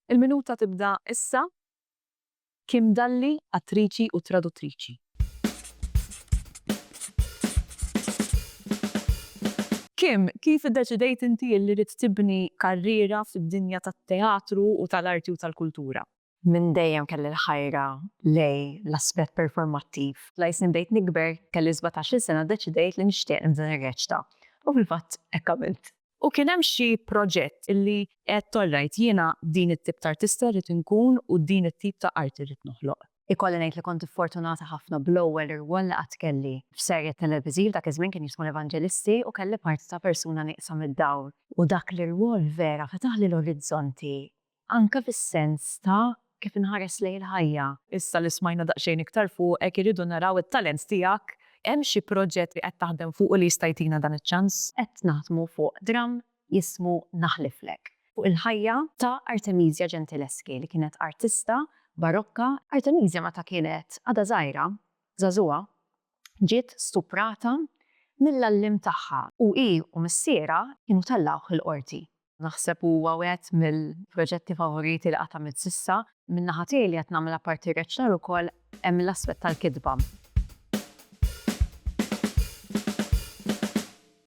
Il-minuta tibda issa. Kim Dalli, attriċi u traduttriċi. Kim, kif iddeċidejt inti li ridt tibni karriera fid-dinja tat-teatru u tal-arti u tal-kultura? Minn dejjem kelli l-ħajra lejn l-aspett performattiv. La jisni bdejt nikber, kelli 17-il sena ddeċidejt li nixtieq nibda nirreċta. U fil-fatt hekk għamilt. U kien hemm xi proġett li għedt all right, jiena din it-tip ta' artista rrid inkun u din it-tip ta' arti rrid noħloq? Ikolli ngħid li kont iffortunata ħafna bl-ewwel irwol li qatt kelli f'serje televiżiv, dak iż-żmien kien jismu L-Evanġelisti u kelli parti ta' persuna nieqsa mid-dawl. U dak l-irwol vera fetaħli l-orizzonti Anke fis-sens ta' kif inħares lejn il-ħajja. Issa li smajna daqsxejn iktar fuqek, irridu naraw it-talent tiegħek. Hemm xi proġett li qed taħdem fuqu li jista' jtina dan iċ-ċans? Qed naħdmu fuq dramm jismu Naħliflek, fuq il-ħajja ta' Artemisia Gentileschi li kienet artista barokka. Artemisia meta kienet għadha żgħira, żagħżugħa, ġiet stuprata mill-għalliem tagħha u hi u missierha kienu tellgħuh il-qorti. Naħseb huwa wieħed mill-proġetti favoriti li qatt għamilt s'issa. Min-naħa tiegħi li qed nagħmel apparti r-reċtar ukoll hemm l-aspett tal-kitba.